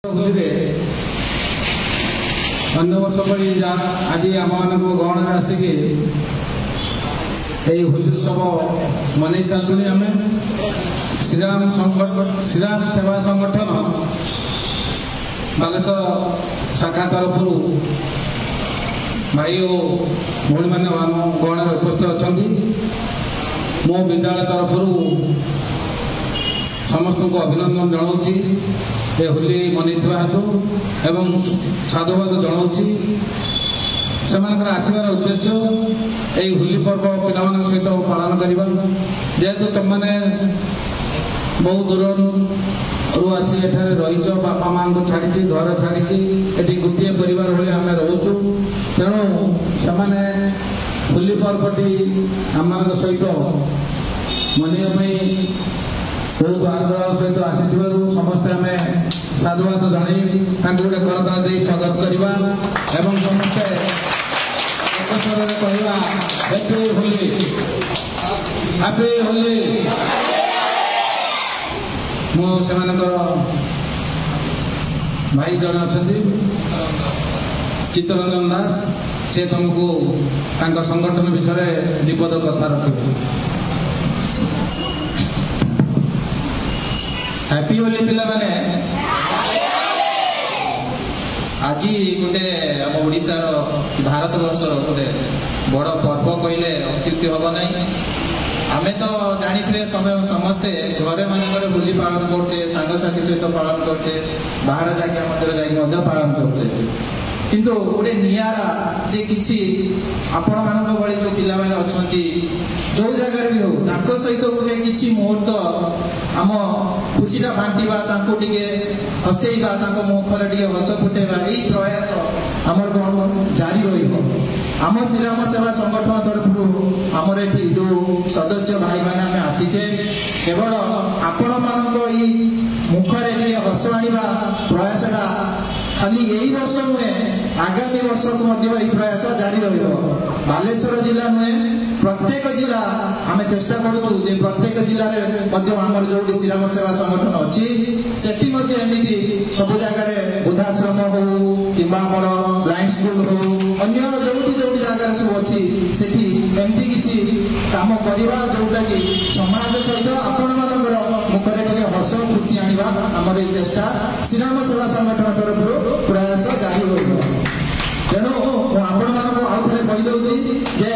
ହୋଲିରେ ଅନ୍ୟ ବର୍ଷ ପରି ଆଜି ଆମମାନଙ୍କ ଗହଣରେ ଆସିକି ଏହି ହୋଲି ଉତ୍ସବ ମନେଇ ସାରିଲୁଣି। ଆମେ ଶ୍ରୀରାମ ସେବା ସଂଗଠନ ବାଲେଶ୍ୱର ଶାଖା ତରଫରୁ ଭାଇ ଓ ଭଉଣୀମାନେ ଆମ ଗହଣରେ ଉପସ୍ଥିତ ଅଛନ୍ତି। ମୋ ବିଦ୍ୟାଳୟ ତରଫରୁ ସମସ୍ତଙ୍କୁ ଅଭିନନ୍ଦନ ଜଣାଉଛି ଏ ହୋଲି ମନେଇଥିବା ହେତୁ ଏବଂ ସାଧୁବାଦ ଜଣାଉଛି। ସେମାନଙ୍କର ଆସିବାର ଉଦ୍ଦେଶ୍ୟ ଏହି ହୋଲି ପର୍ବ ପିଲାମାନଙ୍କ ସହିତ ପାଳନ କରିବା। ଯେହେତୁ ତୁମମାନେ ବହୁ ଦୂରରୁ ଆସି ଏଠାରେ ରହିଛ, ବାପା ମାଆଙ୍କୁ ଛାଡ଼ିଛି, ଘର ଛାଡ଼ିକି ଏଠି ଗୋଟିଏ ପରିବାର ଭଳି ଆମେ ରହୁଛୁ। ତେଣୁ ସେମାନେ ହୋଲି ପର୍ବଟି ଆମମାନଙ୍କ ସହିତ ମନେଇବା ପାଇଁ ବହୁତ ଆଗ୍ରହ ସହିତ ଆସିଥିବାରୁ ସମସ୍ତେ ଆମେ ସାଧୁବାଦ ଜଣାଇ ତାଙ୍କୁ ଗୋଟେ କରତାଳ ଦେଇ ସ୍ୱାଗତ କରିବା ଏବଂ ସମସ୍ତେ ଏକ ସ୍ୱରରେ କହିବା ହ୍ୟାପି ହୋଲି, ହ୍ୟାପି ହୋଲି। ମୁଁ ସେମାନଙ୍କର ଭାଇ ଜଣେ ଅଛନ୍ତି, ଚିତ୍ତରଞ୍ଜନ ଦାସ, ସେ ତମକୁ ତାଙ୍କ ସଂଗଠନ ବିଷୟରେ ବିପଦ କଥା ରଖିବେ। ହ୍ୟାପି ହୋଲି ପିଲାମାନେ। ଆଜି ଗୋଟେ ଆମ ଓଡ଼ିଶାର, ଭାରତ ବର୍ଷର ଗୋଟେ ବଡ଼ ପର୍ବ କହିଲେ ଅତ୍ୟୁକ୍ତି ହବ ନାହିଁ। ଆମେ ତ ଜାଣିଥିବେ ସମସ୍ତେ ଘରେ ମାନଙ୍କରେ ହୋଲି ପାଳନ କରୁଛେ, ସାଙ୍ଗସାଥି ସହିତ ପାଳନ କରୁଛେ, ବାହାର ଜାଗା ମଧ୍ୟରେ ଯାଇକି ମଧ୍ୟ ପାଳନ କରୁଛେ। କିନ୍ତୁ ଗୋଟେ ନିଆରା ଯେ କିଛି ଆପଣମାନଙ୍କ ଭଳି ଯୋଉ ପିଲାମାନେ ଅଛନ୍ତି, ଯୋଉ ଜାଗାରେ ବି ହଉ, ତାଙ୍କ ସହିତ ଗୋଟେ କିଛି ମୁହୂର୍ତ୍ତ ଆମ ଖୁସିଟା ବାଣ୍ଟିବା, ତାଙ୍କୁ ଟିକେ ହସେଇବା, ତାଙ୍କ ମୁଖରେ ଟିକେ ହସ ଫୁଟେଇବା, ଏଇ ପ୍ରୟାସ ଆମର କଣ ଜାରି ରହିବ। ଆମ ଶ୍ରୀରାମ ସେବା ସଂଗଠନ ତରଫରୁ ଆମର ଏଠି ଯୋଉ ସଦସ୍ୟ ଭାଇମାନେ ଆମେ ଆସିଛେ, କେବଳ ଆପଣମାନଙ୍କ ଏଇ ମୁଖରେ ଟିକେ ହସ ଆଣିବା ପ୍ରୟାସଟା ଖାଲି ଏଇ ବର୍ଷ ନୁହେଁ, ଆଗାମୀ ବର୍ଷକୁ ମଧ୍ୟ ଏହି ପ୍ରୟାସ ଜାରି ରହିବ। ବାଲେଶ୍ୱର ଜିଲ୍ଲା ନୁହେଁ, ପ୍ରତ୍ୟେକ ଜିଲ୍ଲା ଆମେ ଚେଷ୍ଟା କରୁଛୁ ଯେ ପ୍ରତ୍ୟେକ ଜିଲ୍ଲାରେ ମଧ୍ୟ ଆମର ଯୋଉଠି ଶ୍ରୀରାମ ସେବା ସଂଗଠନ ଅଛି ସେଠି ମଧ୍ୟ ଏମିତି ସବୁ ଜାଗାରେ ବୃଦ୍ଧାଶ୍ରମ ହଉ କିମ୍ବା ଆମର ବ୍ଲାଇଣ୍ଡ ସ୍କୁଲ ହଉ, ଅନ୍ୟ ଯୋଉଠି ଯୋଉଠି ଜାଗାରେ ସବୁ ଅଛି ସେଠି ଏମିତି କିଛି କାମ କରିବା, ଯୋଉଟା କି ସମାଜ ସହିତ ଆପଣମାନଙ୍କର ମୁଖରେ ଟିକେ ହସ ଖୁସି ଆଣିବା ଆମର ଏଇ ଚେଷ୍ଟା ଶ୍ରୀରାମ ସେବା ସଂଗଠନ ତରଫରୁ ପ୍ରୟାସ ଜାରି ରହିବ। ତେଣୁ ମୁଁ ଆପଣମାନଙ୍କୁ ଆଉ ଥରେ କହିଦେଉଛି ଯେ